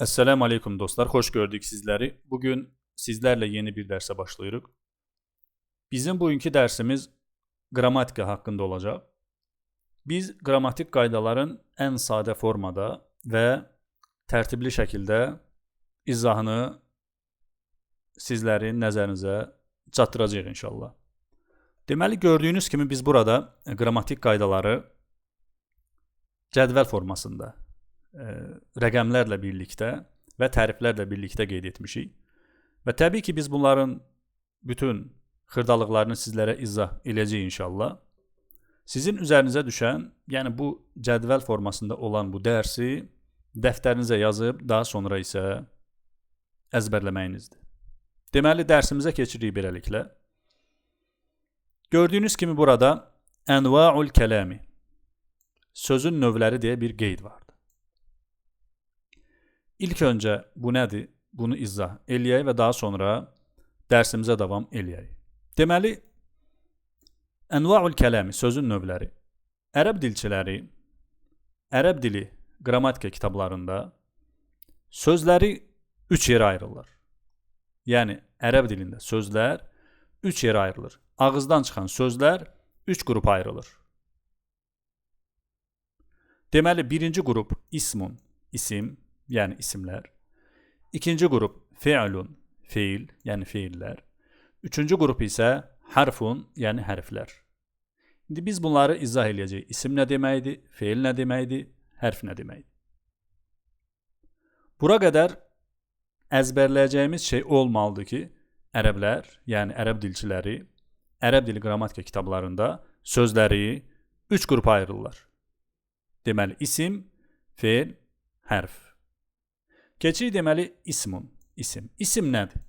Esselamu Aleyküm dostlar, xoş gördük sizləri. Bugün sizlərlə yeni bir dərsə başlayırıq. Bizim bugünkü dərsimiz qrammatika haqqında olacaq. Biz qrammatik qaydaların ən sadə formada və tərtibli şəkildə izahını sizlərin nəzərinizə çatdıracağıq inşallah. Deməli, gördüyünüz kimi biz burada qrammatik qaydaları cədvəl formasında rəqəmlərlə birlikdə və təriflərlə birlikdə qeyd etmişik. Və təbii ki, biz bunların bütün xırdalıqlarını sizlərə izah eləyəcəyik inşallah. Sizin üzərinizə düşən, yəni bu cədvəl formasında olan bu dərsi dəftərinizə yazıb, daha sonra isə əzbərləməyinizdir. Deməli, dərsimizə keçirik beləliklə. Gördüyünüz kimi burada Ənvaul kələmi, sözün növləri deyə bir qeyd vardır. İlk öncə bu nədir? Bunu izah eləyək və daha sonra dərsimizə davam eləyək. Deməli, Ənvaul kələmi, sözün növləri. Ərəb dilçiləri, ərəb dili qrammatika kitablarında sözləri üç yerə ayrılır. Yəni, ərəb dilində sözlər üç yerə ayrılır. Ağızdan çıxan sözlər üç qrupa ayrılır. Deməli, birinci qrup ismun, isim, yəni isimlər. İkinci qrup fi'lun, fiil, yəni fiillər. Üçüncü qrup isə harfun, yəni hərflər. İndi biz bunları izah eləyəcəyik. İsim nə deməkdir, fiil nə deməkdir, hərf nə deməkdir. Bura qədər əzbərləyəcəyimiz şey olmalıdır ki, ərəblər, yəni ərəb dilçiləri, ərəb dili qrammatika kitablarında sözləri üç qrupa ayrılırlar. Deməli, isim, feil, hərf. Keçirik deməli, ismun, isim. İsim nədir?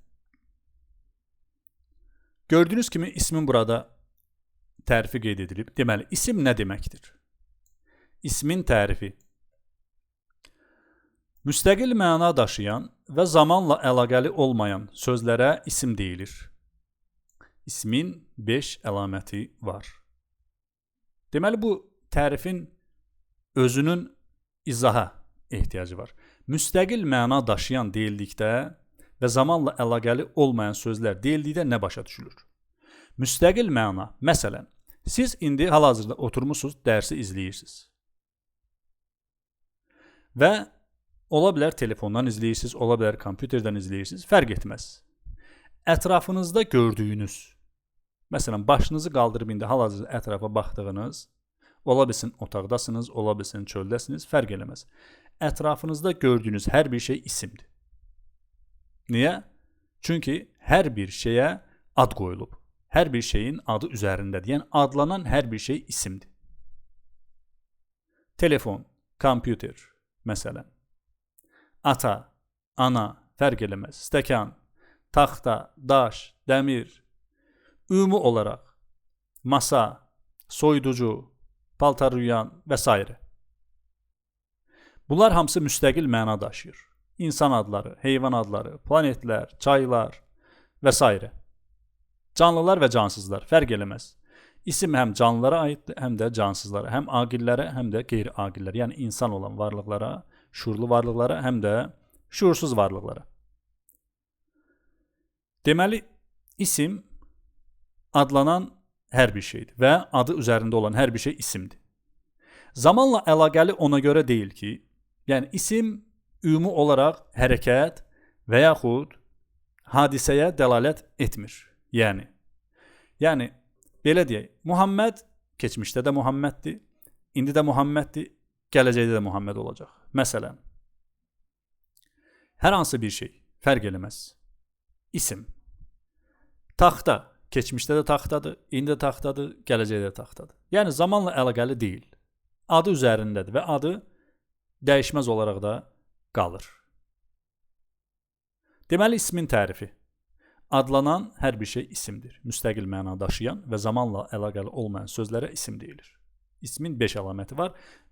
Gördüyünüz kimi ismin burada tərifi qeyd edilib. Deməli, isim nə deməkdir? İsmin tərifi. Müstəqil məna daşıyan və zamanla əlaqəli olmayan sözlərə isim deyilir. İsmin 5 əlaməti var. Deməli, bu tərifin özünün izaha ehtiyacı var. Müstəqil məna daşıyan deyildikdə və zamanla əlaqəli olmayan sözlər deyildikdə nə başa düşülür? Müstəqil məna, məsələn, siz indi hal-hazırda oturmuşsunuz, dərsi izləyirsiniz. Və ola bilər telefondan izləyirsiniz, ola bilər kompüterdən izləyirsiniz, fərq etməz. Ətrafınızda gördüyünüz, məsələn, başınızı qaldırıb indi hal-hazırda ətrafa baxdığınız, ola bilsin otaqdasınız, ola bilsin çöldəsiniz, fərq eləməz. Ətrafınızda gördüyünüz hər bir şey isimdir. Niyə? Çünki hər bir şeyə ad qoyulub. Hər bir şeyin adı üzərindədir. Yəni, adlanan hər bir şey isimdir. Telefon, kompüter, məsələn. Ata, ana, fərq eləməz. Stəkan, taxta, daş, dəmir. Ümumi olaraq masa, soyuducu, paltar yuyan və s. Bunlar hamısı müstəqil məna daşıyır. İnsan adları, heyvan adları, planetlər, çaylar və s. Canlılar və cansızlar fərq eləməz. İsim həm canlılara aiddir, həm də cansızlara, həm aqillərə, həm də qeyri-aqillərə, yəni insan olan varlıqlara, şuurlu varlıqlara, həm də şuursuz varlıqlara. Deməli, isim adlanan hər bir şeydir və adı üzərində olan hər bir şey isimdir. Zamanla əlaqəli ona görə deyil ki, yəni isim ümumi olaraq hərəkət və yaxud hadisəyə dəlalət etmir. Yəni belə deyək, Muhammed keçmişdə də Muhammeddir, indi də Muhammeddir, gələcəkdə də Muhammed olacaq. Məsələn, hər hansı bir şey fərq eləməz. İsim. Taxta keçmişdə də taxtadır, indi də taxtadır, gələcəkdə də taxtadır. Yəni zamanla əlaqəli deyil. Adı üzərindədir və adı dəyişməz olaraq da qalır. Deməli, ismin tərifi. Adlanan hər bir şey isimdir. Müstəqil məna daşıyan və zamanla əlaqəli olmayan sözlərə isim deyilir. İsmin 5 əlaməti var.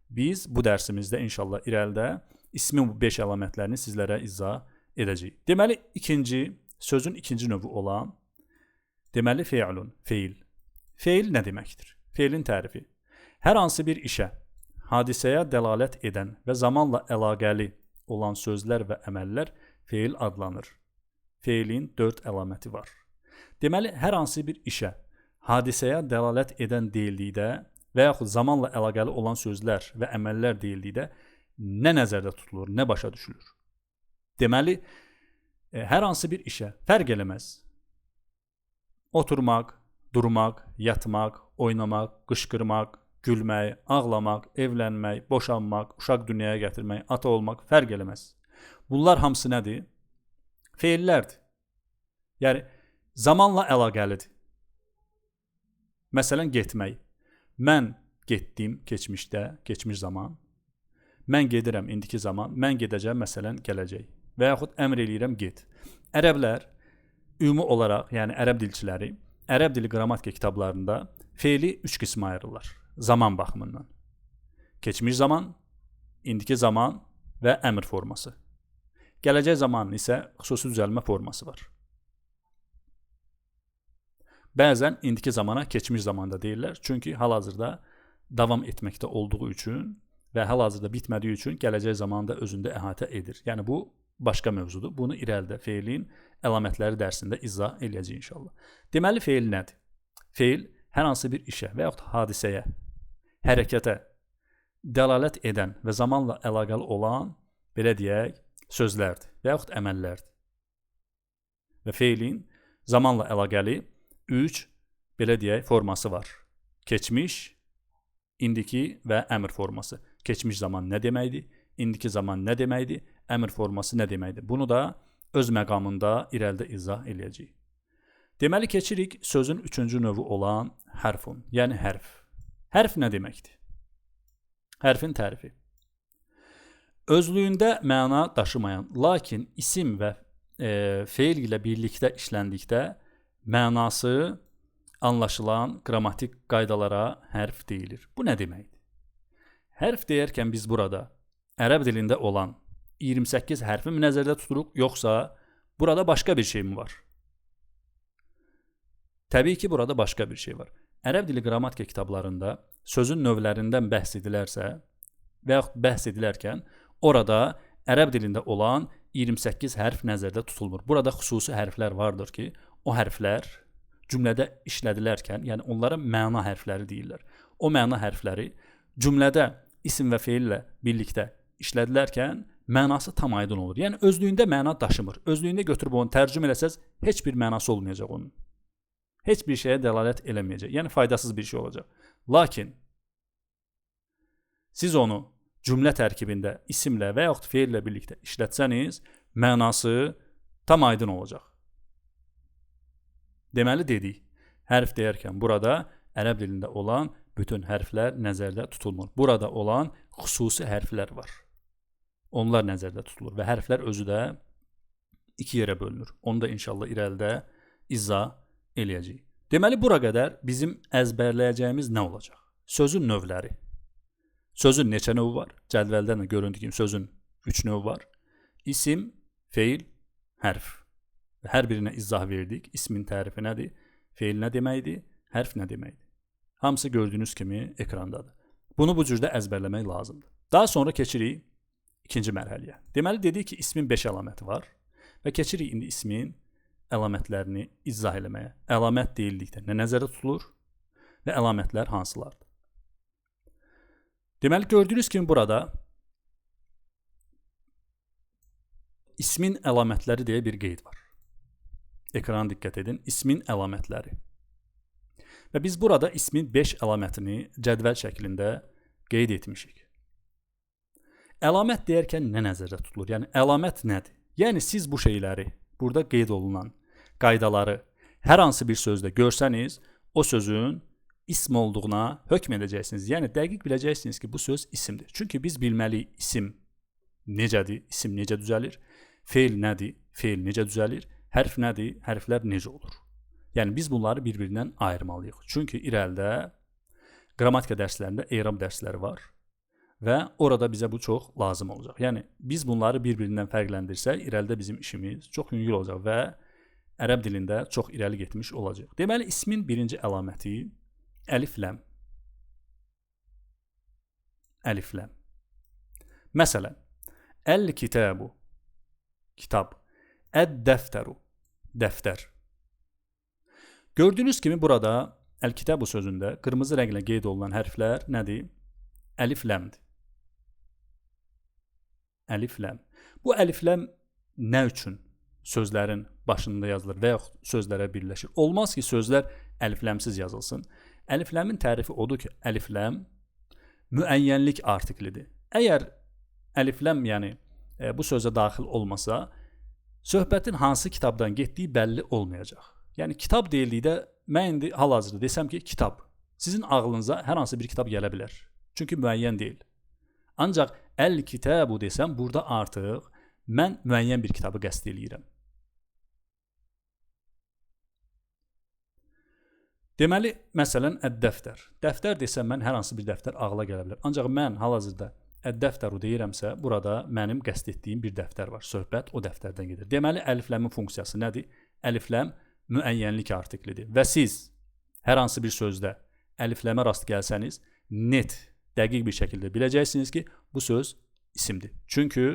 Biz bu dərsimizdə inşallah irəlidə ismin bu 5 əlamətlərini sizlərə izah edəcəyik. Deməli, ikinci, sözün ikinci növü olan, deməli, fi'lun, feil. Feil nə deməkdir? Feilin tərifi. Hər hansı bir işə, hadisəyə dəlalət edən və zamanla əlaqəli olan sözlər və əməllər feil adlanır. Feilin 4 əlaməti var. Deməli, hər hansı bir işə, hadisəyə dəlalət edən deyildikdə və yaxud zamanla əlaqəli olan sözlər və əməllər deyildikdə nə nəzərdə tutulur, nə başa düşülür? Deməli, hər hansı bir işə fərq eləməz. Oturmaq, durmaq, yatmaq, oynamaq, qışqırmaq, gülmək, ağlamaq, evlənmək, boşanmaq, uşaq dünyaya gətirmək, ata olmaq fərq eləməz. Bunlar hamısı nədir? Feillərdir. Yəni, zamanla əlaqəlidir. Məsələn, getmək. Mən getdim keçmişdə, keçmiş zaman. Mən gedirəm indiki zaman. Mən gedəcəm, məsələn, gələcək. Və yaxud əmr eləyirəm, get. Ərəblər ümumi olaraq, yəni ərəb dilçiləri, ərəb dili qrammatika kitablarında feili 3 qismə ayırırlar. Zaman baxımından. Keçmiş zaman, indiki zaman və əmr forması. Gələcək zamanın isə xüsusi düzəlmə forması var. Bəzən indiki zamana keçmiş zamanda deyirlər. Çünki hal-hazırda davam etməkdə olduğu üçün və hal-hazırda bitmədiyi üçün gələcək zamanda özündə əhatə edir. Yəni bu başqa mövzudur. Bunu irəlidə feilin əlamətləri dərsində izah eləyəcəyik inşallah. Deməli, feil nədir? Feil hər hansı bir işə və yaxud hadisəyə, hərəkətə dəlalət edən və zamanla əlaqəli olan, belə deyək, sözlərdir və yaxud əməllərdir. Və feilin zamanla əlaqəli 3, belə deyək, forması var. Keçmiş, indiki və əmr forması. Keçmiş zaman nə deməkdir? İndiki zaman nə deməkdir? Əmr forması nə deməkdir? Bunu da öz məqamında irəlidə izah eləyəcəyik. Deməli, keçirik sözün 3-cü növü olan hərfun, yəni hərf. Hərf nə deməkdir? Hərfin tərifi. Özlüyündə məna daşımayan, lakin isim və feil ilə birlikdə işləndikdə mənası anlaşılan qrammatik qaydalara hərf deyilir. Bu nə deməkdir? Hərf deyərkən biz burada ərəb dilində olan 28 hərfi mi nəzərdə tuturuq, yoxsa burada başqa bir şey mi var? Təbii ki, burada başqa bir şey var. Ərəb dili qrammatika kitablarında sözün növlərindən bəhs edilərsə və yaxud bəhs edilərkən orada ərəb dilində olan 28 hərf nəzərdə tutulmur. Burada xüsusi hərflər vardır ki, o hərflər cümlədə işlədilərkən, yəni onlara məna hərfləri deyirlər. O məna hərfləri cümlədə isim və feillə birlikdə işlədilərkən mənası tam aydın olur. Yəni özlüyündə məna daşımır. Özlüyündə götürüb onu tərcümə eləsəz heç bir mənası olmayacaq onun. Heç bir şeyə dəlalət eləməyəcək. Yəni faydasız bir şey olacaq. Lakin siz onu cümlə tərkibində isimlə və yaxud feillə birlikdə işlətsəniz, mənası tam aydın olacaq. Deməli dedik, hərf deyərkən burada ərəb dilində olan bütün hərflər nəzərdə tutulmur. Burada olan xüsusi hərflər var. Onlar nəzərdə tutulur və hərflər özü də 2 yerə bölünür. Onu da inşallah irəlidə izah eləyəcəyik. Deməli, bura qədər bizim əzbərləyəcəyimiz nə olacaq? Sözün növləri. Sözün neçə növü var? Cədvəldən də göründüyü kimi sözün 3 növü var. İsim, feil, hərf. Hər birinə izah verdik. İsmin tərifi nədir? Feil nə deməkdir? Hərf nə deməkdir? Hamısı gördüyünüz kimi ekrandadır. Bunu bu cürdə əzbərləmək lazımdır. Daha sonra keçirik ikinci mərhələyə. Deməli, dedik ki, ismin 5 əlaməti var və keçirik indi ismin əlamətlərini izah eləməyə. Əlamət deyildikdə nə nəzərdə tutulur və əlamətlər hansılardır? Deməli, gördüyünüz kimi burada ismin əlamətləri deyə bir qeyd var. Ekrana diqqət edin. İsmin əlamətləri. Və biz burada ismin 5 əlamətini cədvəl şəklində qeyd etmişik. Əlamət deyərkən nə nəzərdə tutulur? Yəni, əlamət nədir? Yəni, siz bu şeyləri, burada qeyd olunan qaydaları hər hansı bir sözdə görsəniz, o sözün ism olduğuna hökm edəcəksiniz. Yəni, dəqiq biləcəksiniz ki, bu söz isimdir. Çünki biz bilməliyik isim necədir, isim necə düzəlir, feil nədir, feil necə düzəlir, hərf nədir, hərflər necə olur. Yəni, biz bunları bir-birindən ayırmalıyıq. Çünki irəlidə qrammatika dərslərində e'rab dərsləri var və orada bizə bu çox lazım olacaq. Yəni, biz bunları bir-birindən fərqləndirsək, irəlidə bizim işimiz çox yüngül olacaq və ərəb dilində çox irəli getmiş olacaq. Deməli, ismin birinci əlaməti əlif-ləm. Əlif-ləm. Məsələn, Əl-kitabu, kitab. Əd-dəftəru, dəftər. Gördüyünüz kimi burada əl-kitabu sözündə qırmızı rənglə qeyd olunan hərflər nədir? Əlif-ləmdir. Əlif-ləm. Bu əlif-ləm nə üçün sözlərin başında yazılır və yaxud sözlərə birləşir? Olmaz ki, sözlər əlif-ləmsiz yazılsın. Əlif-ləmin tərifi odur ki, əlif-ləm müəyyənlik artiklidir. Əgər əlif-ləm, yəni bu sözə daxil olmasa, söhbətin hansı kitabdan getdiyi bəlli olmayacaq. Yəni kitab deyildikdə mən indi hal-hazırda desəm ki, kitab. Sizin ağlınıza hər hansı bir kitab gələ bilər. Çünki müəyyən deyil. Ancaq əl-kitabu desəm, burada artıq mən müəyyən bir kitabı qəsd eləyirəm. Deməli, məsələn, əd-dəftər. Dəftər desəm, mən hər hansı bir dəftər ağla gələ bilər. Ancaq mən hal-hazırda əd-dəftəru deyirəmsə, burada mənim qəsd etdiyim bir dəftər var. Söhbət o dəftərdən gedir. Deməli, əlif-ləmin funksiyası nədir? Əlif-ləm müəyyənlik artiklidir. Və siz hər hansı bir sözdə əlif-ləmə rast gəlsəniz, net, dəqiq bir şəkildə biləcəksiniz ki, bu söz isimdir. Çünki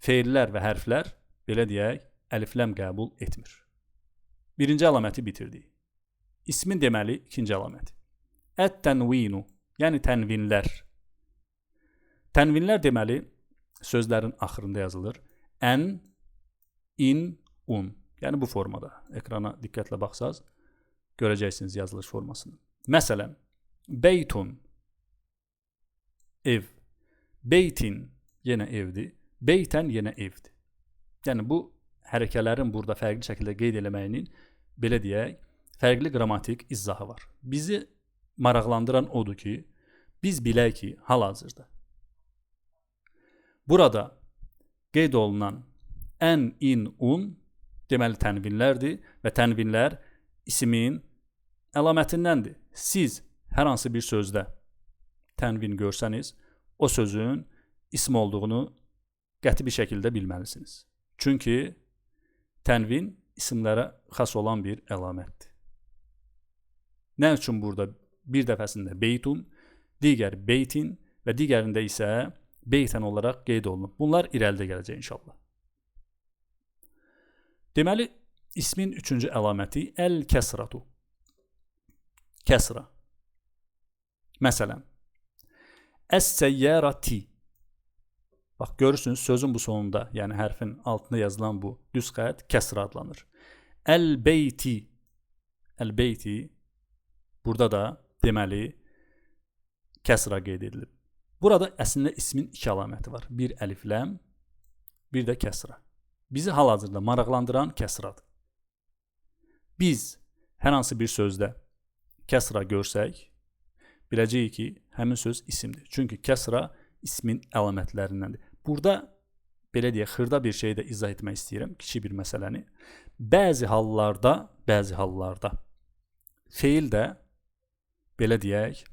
feillər və hərflər, belə deyək, əlif-ləm qəbul etmir. Birinci əlaməti bitirdik. İsmin deməli ikinci əlaməti. Ət-tənvinu, yəni tənvinlər. Tənvinlər deməli sözlərin axırında yazılır. Ən, in, un. Yəni bu formada. Ekrana diqqətlə baxsaz, görəcəksiniz yazılış formasını. Məsələn, beytun, ev. Beytin yenə evdir. Beytən yenə evdir. Yəni bu hərəkələrin burada fərqli şəkildə qeyd eləməyinin, belə deyək, fərqli qrammatik izahı var. Bizi maraqlandıran odur ki, biz bilək ki, hal-hazırda burada qeyd olunan ən, in, un deməli tənvinlərdir və tənvinlər ismin əlamətindəndir. Siz hər hansı bir sözdə tənvin görsəniz, o sözün ism olduğunu qəti bir şəkildə bilməlisiniz. Çünki tənvin isimlərə xas olan bir əlamətdir. Nə üçün burada bir dəfəsində beytun, digər beytin və digərində isə beytən olaraq qeyd olunub. Bunlar irəlidə gələcək inşallah. Deməli, ismin üçüncü əlaməti əl-kəsratu. Kəsra. Məsələn, əs-səyyarati. Bax, görürsünüz, sözün bu sonunda, yəni hərfin altında yazılan bu düz xətt kəsra adlanır. Əl-beyti. Əl-beyti. Burada da deməli kəsra qeyd edilib. Burada əslində ismin iki əlaməti var. Bir əlif-ləm, bir də kəsra. Bizi hal-hazırda maraqlandıran kəsradır. Biz hər hansı bir sözdə kəsra görsək, biləcəyik ki, həmin söz isimdir. Çünki kəsra ismin əlamətlərindəndir. Burada, belə deyək, xırda bir şeyi də izah etmək istəyirəm, kiçik bir məsələni. Bəzi hallarda feil də, belə deyək,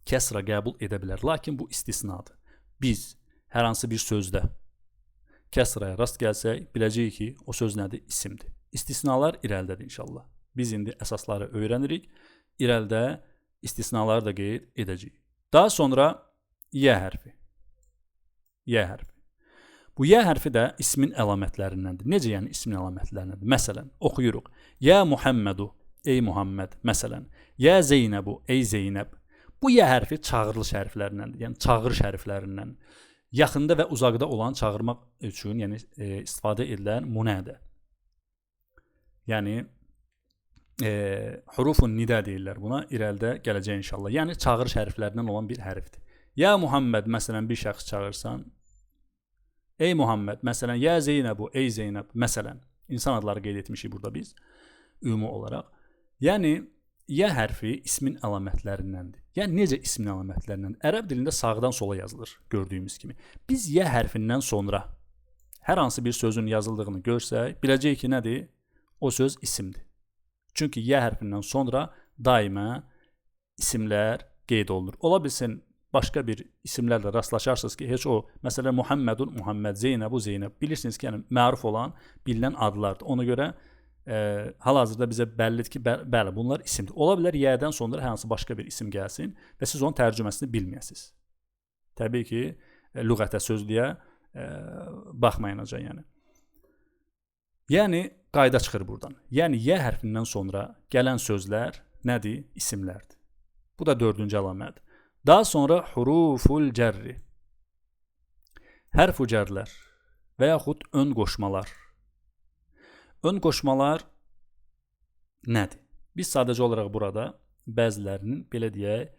kəsra qəbul edə bilər. Lakin bu istisnadır. Biz hər hansı bir sözdə kəsraya rast gəlsək, biləcəyik ki, o söz nədir? İsimdir. İstisnalar irəlidədir inşallah. Biz indi əsasları öyrənirik. İrəlidə istisnaları da qeyd edəcəyik. Daha sonra Y hərfi. Y hərfi. Bu Y hərfi də ismin əlamətlərindəndir. Necə yəni ismin əlamətlərindəndir? Məsələn, oxuyuruq. Ya Muhammedu, ey Muhammed, məsələn. Ya Zeynəbu, ey Zeynəb. Bu Y hərfi çağırılış hərflərindəndir. Yəni çağırış hərflərindən. Yaxında və uzaqda olan çağırmaq üçün, yəni istifadə edilən munədə. Yəni hurufun nidə deyirlər buna. İrəlidə gələcək inşallah. Yəni çağırış hərflərindən olan bir hərfdir. Ya Muhammed, məsələn, bir şəxs çağırsan. Ey Muhammed, məsələn, ya Zeynəbu, ey Zeynəb, məsələn. İnsan adları qeyd etmişik burada biz ümumi olaraq. Yəni Y hərfi ismin əlamətlərindəndir. Yəni necə ismin əlamətlərindəndir? Ərəb dilində sağdan sola yazılır, gördüyümüz kimi. Biz Y hərfindən sonra hər hansı bir sözün yazıldığını görsək, biləcəyik ki, nədir? O söz isimdir. Çünki Y hərfindən sonra daima isimlər qeyd olunur. Ola bilsin, başqa bir isimlərlə rastlaşarsınız ki, heç o, məsələn, Muhammedun, Muhammed, Zeynəbu, Zeynəb. Bilirsiniz ki, yəni məruf olan, bilinən adlardır. Ona görə hal-hazırda bizə bəllidir ki, bəli, bunlar isimdir. Ola bilər Y-dən sonra hər hansı başqa bir isim gəlsin və siz onun tərcüməsini bilməyəsiniz. Təbii ki, lüğətə, sözlüyə baxmayınca yəni. Yəni qayda çıxır buradan. Yəni Y hərfindən sonra gələn sözlər nədir? İsimlərdir. Bu da dördüncü əlamət. Daha sonra huruful cərri. Hərf-u cərlər və yaxud ön qoşmalar. Ön qoşmalar nədir? Biz sadəcə olaraq burada bəzilərinin, belə deyək,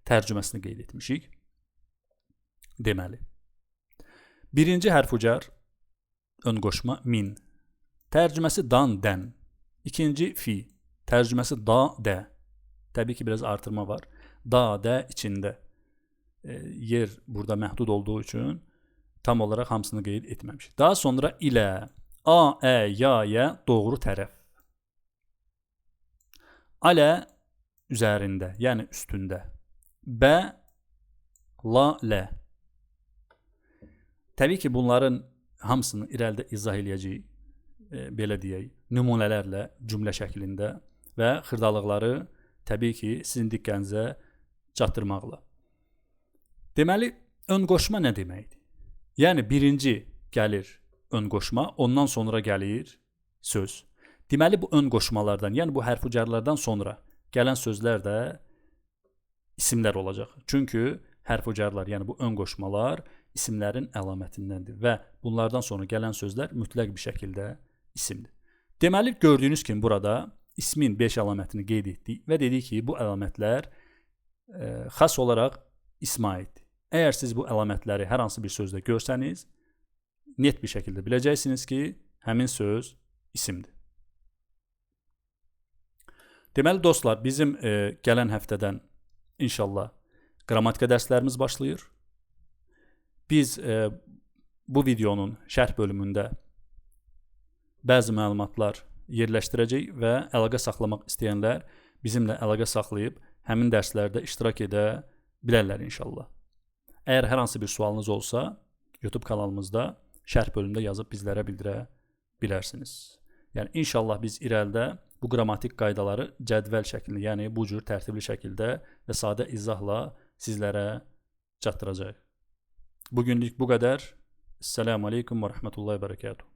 tərcüməsini qeyd etmişik. Deməli, birinci hərf-u cər ön qoşma min. Tərcüməsi dan, dən. İkinci fi. Tərcüməsi da, də. Təbii ki, biraz artırma var. Da, də içində. Yer burada məhdud olduğu üçün tam olaraq hamısını qeyd etməmişik. Daha sonra ilə, a, ə, ya, yə doğru tərəf. Alə üzərində, yəni üstündə. Bə, la, lə. Təbii ki, bunların hamısını irəlidə izah eləyəcəyik. Belə deyək, nümunələrlə, cümlə şəklində və xırdalıqları təbii ki, sizin diqqətinizə çatdırmaqla. Deməli, ön qoşma nə deməkdir? Yəni, birinci gəlir ön qoşma, ondan sonra gəlir söz. Deməli, bu ön qoşmalardan, yəni bu hərf-u cərlərdən sonra gələn sözlər də isimlər olacaq. Çünki hərf-u cərlər, yəni bu ön qoşmalar isimlərin əlamətindəndir və bunlardan sonra gələn sözlər mütləq bir şəkildə isimdir. Deməli, gördüyünüz kimi burada ismin 5 əlamətini qeyd etdik və dedik ki, bu əlamətlər xas olaraq ismə aiddir. Əgər siz bu əlamətləri hər hansı bir sözdə görsəniz, net bir şəkildə biləcəksiniz ki, həmin söz isimdir. Deməli, dostlar, bizim gələn həftədən inşallah qrammatika dərslərimiz başlayır. Biz bu videonun şərh bölümündə bəzi məlumatlar yerləşdirəcəyik və əlaqə saxlamaq istəyənlər bizimlə əlaqə saxlayıb həmin dərslərdə iştirak edə bilərlər inşallah. Əgər hər hansı bir sualınız olsa, YouTube kanalımızda şərh bölümündə yazıb bizlərə bildirə bilərsiniz. Yəni inşallah biz irəlidə bu qrammatik qaydaları cədvəl şəklində, yəni bu cür tərtibli şəkildə və sadə izahla sizlərə çatdıracağıq. Bugünlük bu qədər. Esselamu aleykum və rəhmətullahi və bərəkatuhu.